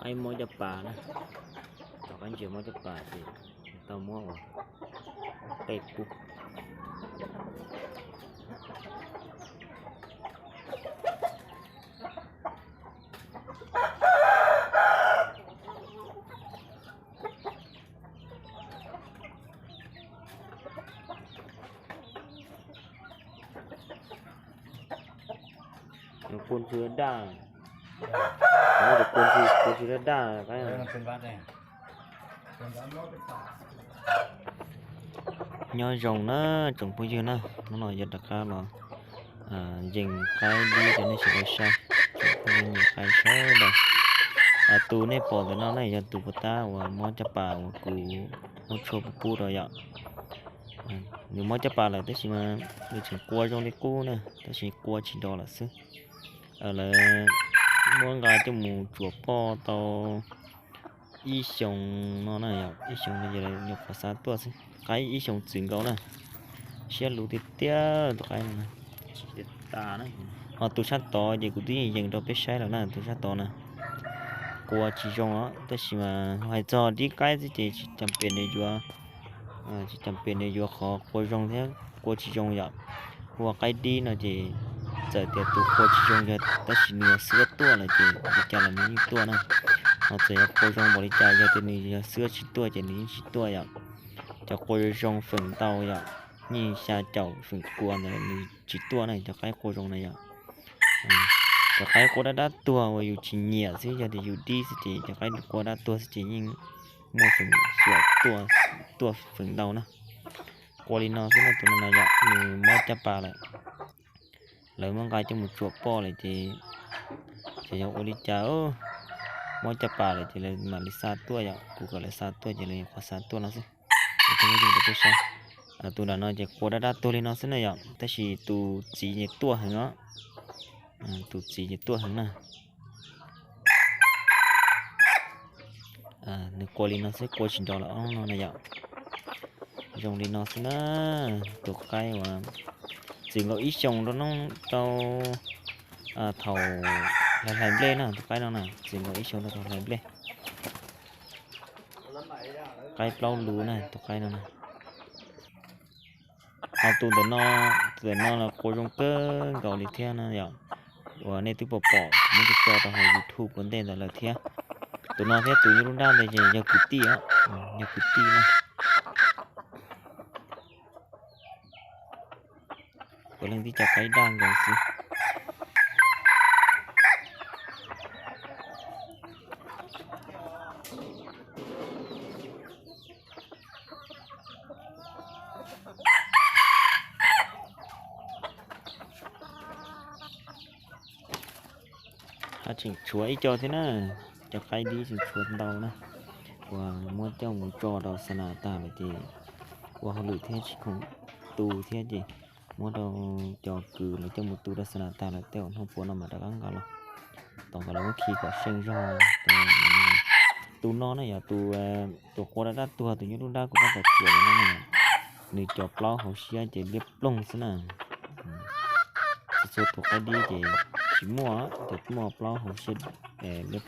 Qaib mob caj pas na, tom qaib ntsia mob caj pas ces tau muab ua qej pub. Kua ntxhw daj, kua ntxhw daj daj. Nyob zoo na tsoom phooj ywg na, hnub no yog rov qab los yees qaib dib rau nej sawv daws saib, tsoom phooj ywg nyiam qaib sawv daws. Tus nej pom ntawm no ne yog tus puas tab uas mob caj pas uas kuv muab tshuaj pub pub rau yom. Nws mob caj pas lawm tab sis mas nws tseem qua zoo li qub na, tab sis qua tsis nrov lawm xwb. Lawv muab nqa coj mus tsuam poj tau ib xyoos no na, ib xyoos no ces lawv nyuam qhuav xa tuaj xwb. Qaib ib xyoos txwv nkaus na, siab luv tiag tiag tus qaib no. Ho tus sab tod ces kuv twb yeej yees rau peb saib lawm na, tus sab tod na qua tsis zoo os, tab sis mas hais txog dib qaib xwb ces tsis cam pem yuav, tsis cam pem yuav qhov qua zoo thiab qua tsis zoo yom. Hu ua qaib dib no ces txawm tias tus qua tsis zoo yog tab sis nws yog xwb tuaj lawm ces li cas los nws yeej tuaj na. Ho txawm yog qua zoo npaum li cas yog tias nws yog xwb tsis tuaj ces nws yeej tsis tuaj yom. Cov qua zoo feem ntau yom, yeej xya caum feem pua ntawd nws tsis tuaj na, cov qaib qua zoo na yom. Cov qaib qua dab dab tuag uas yus tsis nyiam xwb, yog tias yus dib xwb ces cov qaib qua dab tuag xwb ces yeej muaj feem xyuam tuaj feem ntau na. Qua li no xwb no, tus no na yom, nws mob caj pas lawm. Lawv muab nqa coj mus tsuam poj lawm ces, ces yog ua li cas mob caj pas lawm ces lawv mam li xa tuaj yom, kuv kom lawv xa tuaj ces lawv nyuam qhuav xa tuaj no xwb. Tus nram no ces qua dab dab tuag li no xwb na yom, tab sis tus txiv ces tuaj heev os. Tus txiv ces tuaj heev na. Nws qua li no xwb, qua tsis nrov lawm ob no na yom. Zoo li no xwb na, tus qaib uas txwv nkaus ib xyoos rau no, rau thaum hlais hlais nplej na, tus qaib no na txwv nkaus ib xyoos rau thaum hlais nplej. Qaib plaub lus na tus qaib no na. Ho tus ntawm no, tus ntawm no los qua zoo kawg nkaus li thiab na yom. Uas nej twb pom pom muab tso rau hauv YouTube ua ntej ntawd lawm thiab. Tus no thiab tus nyob lub nrab ntawd ces yog kwv tij os, yog kwv tij na. Puav leej tib co qaib daj nkaus xwb. Tseem tshuav ib co thiab na, cov qaib dib tseem tshuav ntau na. Uas muab coj mus tso rau xa nas tag lawm ces ua hauj lwm thiab tsis khoom tu thiab ces muab rau cov kwv lawv coj mus tu rau xa nas tag lawm, tej zaum hnub puav no mam rov qab nqa los, tos kom lawv muab khi kom seej zog. Tus no na yog tus, tus qua dab dab tuag, tus nyob lub nrab kuv tab tom tsuam no na, nws cov plaub hauv siab ces liab ploog xwb na. Txhua txhua tus qaib dib ces tsis muaj, ces muaj plaub hauv siab liab